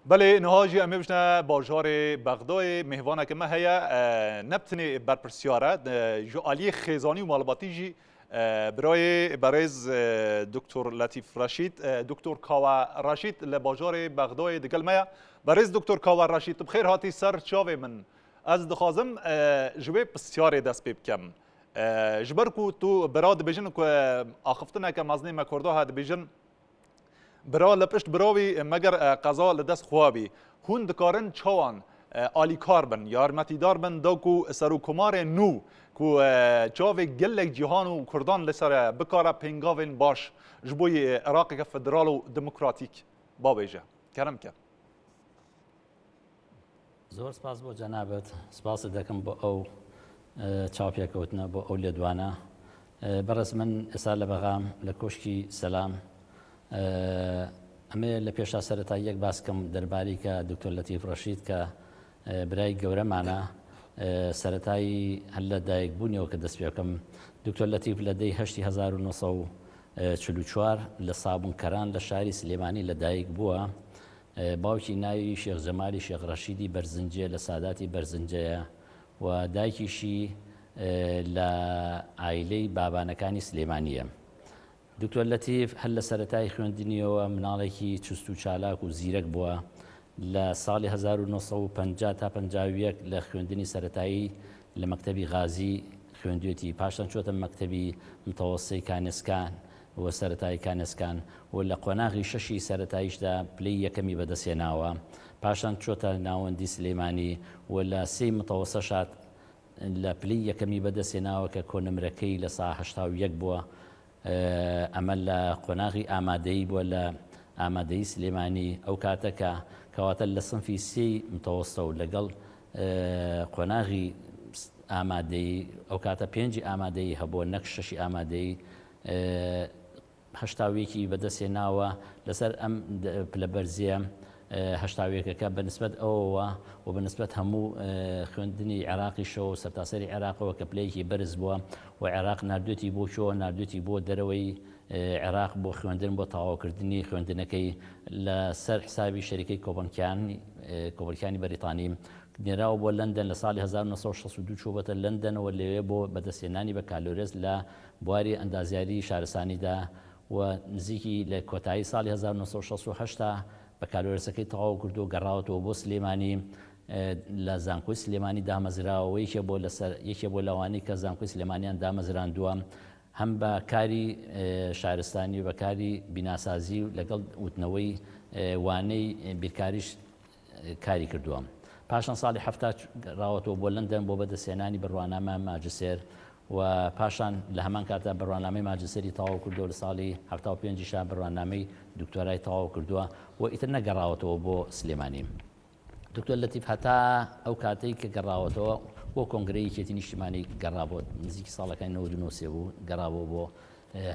Belê niha jî em ê bijne bajarê Bexdayê mêvaneke me heye ne bi tenê berpirsyar e ji aliyê xêzanî û malbatî jî birayê berêz Doktor Letîf Reşîd Doktor Kawe Reşîd li bajarê Bexdayê digel me ye. Berêz Doktor Kawe Reşîd tu bi xêr hatî ser çavê min. Ez dixwazim ji wê pirsyarê dest pê bikim. Ji ber ku tu bira dibêjin ku axiftineke mezinê me Kurda he dibêjin Bira li pişt biravî meger qeza li dest xwe bî. Hûn dikarin çawan alîkar bin, yarmetîdar bin da ku serokkomarê nû ku çavê gelek cîhan û Kurdan li ser e bikare pêngavên baş ji bo Iraqeke federal û demokratîk bavêje. Kerem ke. زۆر سپاس بۆ جەنابت، سپاست دەکەم بۆ ئەو چاوپێکەوتنە، بۆ ئەو لێدوانە. بەڕێز من ئێستا لە بەغام لە کۆشکی سەلام ئەمێ لە پێشا سەرەتا یەک باس کەم دەرباری کە دکتۆر لەتیف ڕەشید کە برای گەورەمانە سەرەتایی هەر لە دایک بوونیەوە کە دەست پێ بکەم دکتۆر لەتیف لە دەی هەشتی 1944 لە سابونکەران لە شاری سلێمانی لە دایک بووە باوکی ناوی شێخ جەمالی شێخ ڕەشیدی بەرزنجێ لە ساداتی بەرزنجەیە و دایکیشی لە عایلەی بابانەکانی سلێمانییە. دکتۆر لەتیف هەر لە سەرەتای خوێندنیەوە مناڵێکی چوست و چالاک و زیرەک بووە. لە ساڵی 1950 تا 51 لە خوێندنی سەرەتایی لە مەکتەبی غازی خوێندوێتی، پاشان چۆتە مەکتەبی متەوەسەی کانێسکان و سەرەتایی کانێسکان و لە قۆناغی شەشی سەرەتاییشدا پلەی یەکەمی بەدەستهێناوە. پاشان چۆتە ناوەندی سلێمانی و لە سێی متەوەسەشا لە پلەی یەکەمی بەدەستهێناوە کە کۆنمرەکەی 81% بووە. ئەمە لە قۆناغی ئامادەیی بووە لە ئامادەیی سلێمانی ئەو کاتە کە کەواتە لە سنفی سێی متەوەستە و لەگەڵ قۆناغی ئامادەیی ئەو کاتە پێنجی ئامادەیی هەبووە نەک شەشی ئامادەیی 81ی بەدەستهێناوە لەسەر ئەم پلە بەرزیە هەشتاویەکەکە بە نسبەت ئەوەوە و بە نسبەت هەموو خوێندنی عێراقیشەوە و سەرتاسەری عێراقەوە کە پلەیەکی بەرز بووە و عێراق ناردوێتی بۆ کوێ ناردوێتی بۆ دەرەوەی عێراق بۆ خوێندن بۆ تەواوکردنی خوێندنەکەی لە سەر حسابی شەریکەی کۆبنکیان کۆبنکیانی بەریتانی نێراوە بۆ لەندەن لە ساڵی 1962 چووەتە لەندەنەوە لەوێ بۆ بەدەستهێنانی بەکالۆرێس لە بواری ئەندازیاری شارستانیدا و نزیکی لە کۆتایی ساڵی 1968 تا بەکالۆرێسەکەی تەواو کردو گەڕاوەتەوە بۆ سلێمانی لە زانکۆی سلێمانی دامەزراوە یەکێ بۆ لەسەر یەکێ بۆ لەوانەی کە زانکۆی سلێمانیان دامەزراندووە هەم بە کاری شارستانی و بە کاری بیناسازی و لەگەڵ وتنەوەی وانەی بیرکاریش کاری کردووە. پاشان ساڵی 70 گەڕاوەتەوە بۆ لەندەن بۆ بەدەستهێنانی بڕوانامە ماجستێر و پاشان لە هەمان کاتدا بڕوانامەی ماجستێری تەواو کردووە لە ساڵی 75 یشا بڕوانامەی دکتۆرای تەواو کردووە و ئیتر نەگەڕاوەتەوە بۆ سلێمانی. دکتۆر لەتیف هەتا ئەو کاتەی کە گەڕاوەتەوە بۆ کۆنگرەی یەکێتی نیشتیمانی گەڕابوو نزیکی ساڵەکانی 99 سێ بوو گەڕابوو بۆ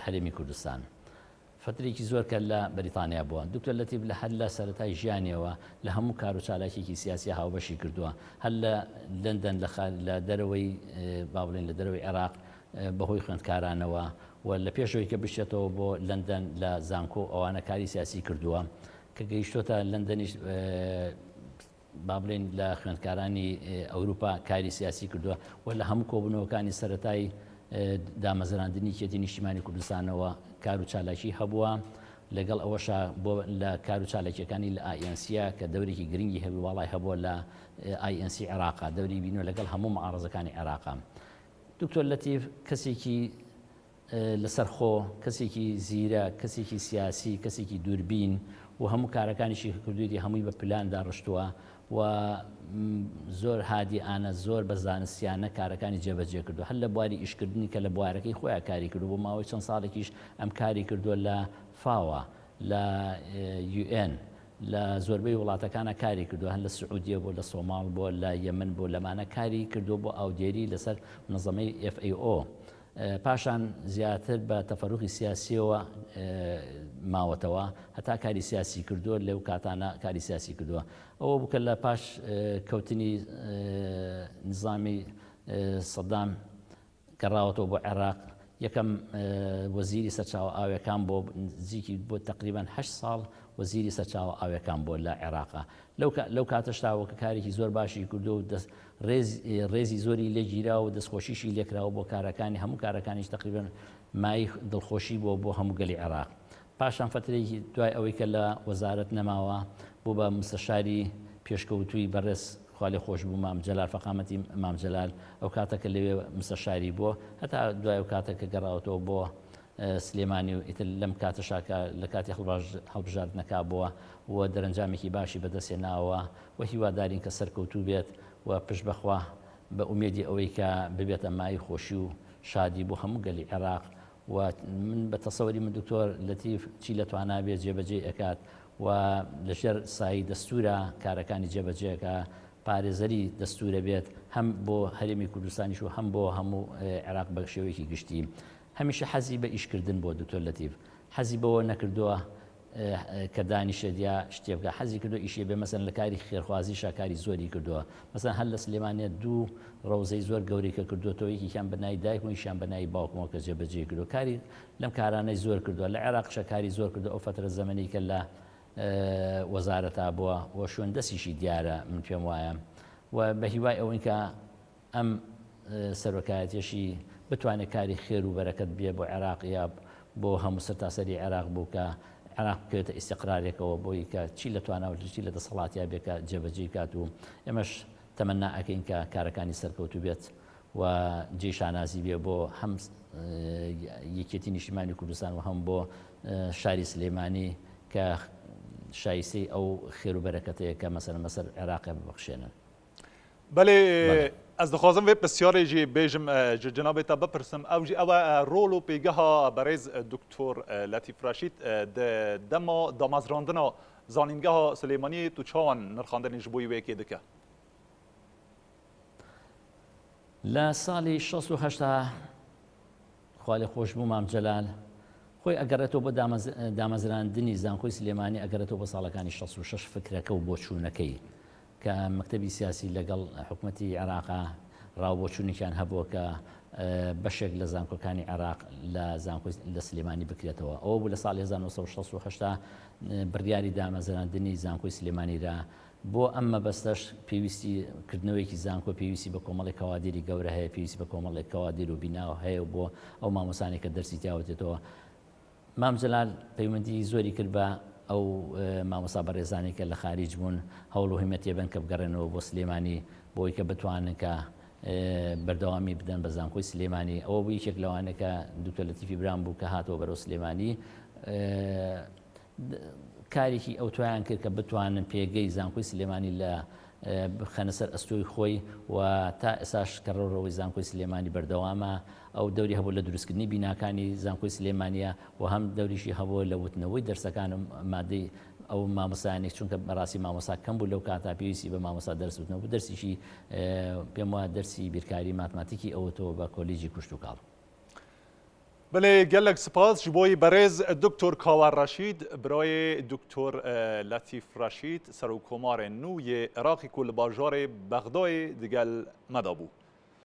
هەرێمی کوردستان. فەترێکی زۆر کە لە بەریتانیا بووە. دکتۆر لەتیف لە هەر لە سەرەتای ژیانیەوە لە هەموو کار و چالاکیەکی سیاسی هاوبەشی کردووە. هەر لە لەندەن لە لە دەرەوەی با بڵێین لە دەرەوەی عێراق بەهۆی خوێندکارانەوە و لە پێشەوەی کە بچێتەوە بۆ لەندەن لە زانکۆ ئەوانە کاری سیاسی کردووە. کە گەیشتۆتە لەندەنیش با بڵێین لە خوێندکارانی ئەوروپا کاری سیاسی کردووە و لە هەموو کۆبوونەوەکانی سەرەتای دامەزراندنی یەکێتی نیشتیمانی کوردستانەوە کار و چالاکی هەبووە لەگەڵ ئەوەشا بۆ لە کار و چالاکیەکانی لە INC ە کە دەورێکی گرنگی هەبوو واڵای هەبووە لە INC عێراقا دەوری بینوە لەگەڵ هەموو معارەزەکانی عێراقا دکتۆر لەتیف کەسێکی لەسەرخۆ، کەسێکی زیرەک، کەسێکی سیاسی، کەسێکی دووربین و هەموو کارەکانیشی کە کردوویەتی هەمووی بە پلان داڕشتووە و زۆر هادیئانە، زۆر بە زانستیانە کارەکانی جێبەجێ کردووە. هەر لە بواری ئیشکردنی کە لە بوارەکەی خۆیا کاری کردووە، بۆ ماوەی چەند ساڵێکیش ئەم کاری کردووە لە فاوە، لە یوئێن، لە زۆربەی وڵاتەکانا کاری کردووە، هەر لە سعودیە بووە، لە سۆماڵ بووە، لە یەمەن بووە، لەمانە کاری کردووە بۆ ئاودێری لەسەر منەزەمەی FAO. پاشان زیاتر بە تەفەروغی سیاسیەوە ماوەتەوە هەتا کاری سیاسی کردووە لەو کاتانە کاری سیاسی کردووە ئەوە بوو کە لە پاش کەوتنی نظامی سەدام گەڕاوەتەوە بۆ عێراق یەکەم وەزیری سەرچاوە ئاوەکان بۆ نزیکی بۆ تقریبان 8 ساڵ وەزیری سەرچاوە ئاویەکان بووە لە عێراقا لەو لەو کاتەشتا وەکە کارێکی زۆر باشی کردووە و دەست ڕێز ڕێزی زۆری لێگیرا و دەستخۆشیشی لێکراوە بۆ کارەکانی هەموو کارەکانیش تقریبا مای دڵخۆشی بووە بۆ هەموو گەلی عێراق. پاشان فەترەیەکی دوای ئەوەی کە لە وەزارەت نەماوە بوو بە مستەشاری پێشکەوتووی بەڕێز خوالێخۆشبوو مام جەلال فەقامەتی مام جەلال ئەو کاتە کە لەوێ مستەشاری بووە هەتا دوای ئەو کاتە کە گەڕاوەتەوە بۆ سلێمانی و ئیتر لەم کاتەشا کە لە کاتی هەڵبژاردنەکە بووە و دەرەنجامێکی باشی بەدەستهێناوە و هیوادارین کە سەرکەوتوو بێت و پشت بەخوا بە ئومێدی ئەوەی کە ببێتە مایەی خۆشی و شادی بۆ هەموو گەلی عێراق و من بە تەسەوری من دکتۆر لەتیف چی لە توانا بێ جێبەجێی ئەکات و لەژێر سایەی دەستورا کارەکانی جێبەجێ ئەکا پارێزەری دەستورە بێت هەم بۆ هەرێمی کوردستانیش و هەم بۆ هەموو عێراق بە شێوەیەکی گشتی هەمیشە حەزی بە ئیشکردن بۆ دکتۆر لەتیف حەزی بەوە نەکردووە کە دانیشێت یا شتێ بکا حەزی کردووە ئیشێ بێ مەسەن لە کاری خێرخوازیشا کاری زۆری کردووە مەسەن هەر لە سلێمانیە دوو ڕەوزەی زۆر گەورەی کە کردووەتەوە یەکێکیان بە ناوی دایکم و یەکیان بە ناوی باوکمەوە کە جێبەجێی کردووە کاری لەم کارانەی زۆر کردووە لە عێراقشە کاری زۆر کردووە ئەو فەترە زەمەنی کە لە وەزارەتا بووە و شوێن دەستیشی دیارە من پێم وایە و بە هیوای ئەوەین کە ئەم سەرۆکایەتیەشی بتوانێت کاری خێر و بەرەکەت بێ بۆ عێراق یا بۆ هەموو سەرتاسەری عێراق بوو کە عێراق بکەوێتە ئیستیقرارێکەوە بۆی کە چی لە توانا و چی لە دەسەڵاتیا بێ کە جێبەجێی کات و ئێمەش تەمەنا ئەکەین کە کارەکانی سەرکەوتوو بێت و جێی شانازی بێ بۆ هەم یەکێتی نیشتیمانی کوردستان و هەم بۆ شاری سلێمانی کە شایستەی ئەو خێر و بەرەکەتەیە کە مەسەلەن بەسەر عێراقیا ببەخشێنن. بەێ ئەس دخوازم وێ پرسیارێ ژی بێژم ji cenabê te bipirsim ew jî ew e rol û pêgeha berêz Doktor Letîf Reşîd di dema damezrandina Zanîngeha Silêmaniyê tu çawan nirxandinê ji bo wê yekê dike? لە ساڵی 68 خوالێخۆشبوو مام جەلال خۆی ئەگەڕێتەوە بۆ دامەزراندنی زانکۆی سلێمانی ئەگەڕێتەوە بۆ ساڵەکانی 66 فکرەکە و بۆچوونەکەی کە مەکتەبی سیاسی لەگەڵ حکومەتی عێراقا ڕاوبۆچوونێکیان هەبووە کە بەشێک لە زانکۆکانی عێراق لە زانکۆی لە سلێمانی بکرێتەوە ئەوە بوو لە ساڵی 1968 بڕیاری دامەزراندنی زانکۆی سلێمانی را بۆ ئەم مەبەستەش پێویستی کردنەوەیەکی زانکۆ پێویستی بە کۆمەڵێک کەوادیری گەورە هەیە پێویستی بە کۆمەڵێک کەوادیر و بیناوە هەیە و بۆ ئەو مامۆسانێک کە دەرسی تیاوتێتەوە مام جەلال پەیوەندی زۆری کرد بە ئەو مامۆستا بەڕێزانەی کە لە خاریج بوون، هەوڵ و هیمەتی بەن کە بگەڕێنەوە بۆ سلێمانی بۆی کە بتوانن کە بەردەوامی بدەن بە زانکۆی سلێمانی. ئەوە بوو یەکێک لەوانە کە دکتۆر لەتیفی برام بوو کە هاتەوە بەرەو سلێمانی. کارێکی ئەوتۆیان کرد کە بتوانن پێگەی زانکۆی سلێمانی لە بخەنە سەر ئەستۆی خۆی و تا ئێساش کە ڕەوڕەوەی زانکۆی سلێمانی بەردەوامە ئەو دەوری هەبوو لە دروستکردنی بیناکانی زانکۆی سلێمانیە و هەم دەوریشی هەبوو لە وتنەوەی دەرسەکان و مادەی ئەو مامۆستایانێک چونکە بەڕاستی مامۆستا کەم بوو لەو کاتا پێویستی بە مامۆستا دەرس وتنەوە بوو دەرسیشی پێم وایە دەرسی بیرکاری ماتماتیکی ئەوتەوە بە کۆلیجی کوشتوکاڵ. بەلێ گەلەک سپاس ji بۆی بەرێز دکتۆر کاوە ڕەشید برایê دکتۆر لەتیف ڕەشید سەرۆککۆمارê nû yê Iraqê ku li bajarê Bexdayê digel me de bû.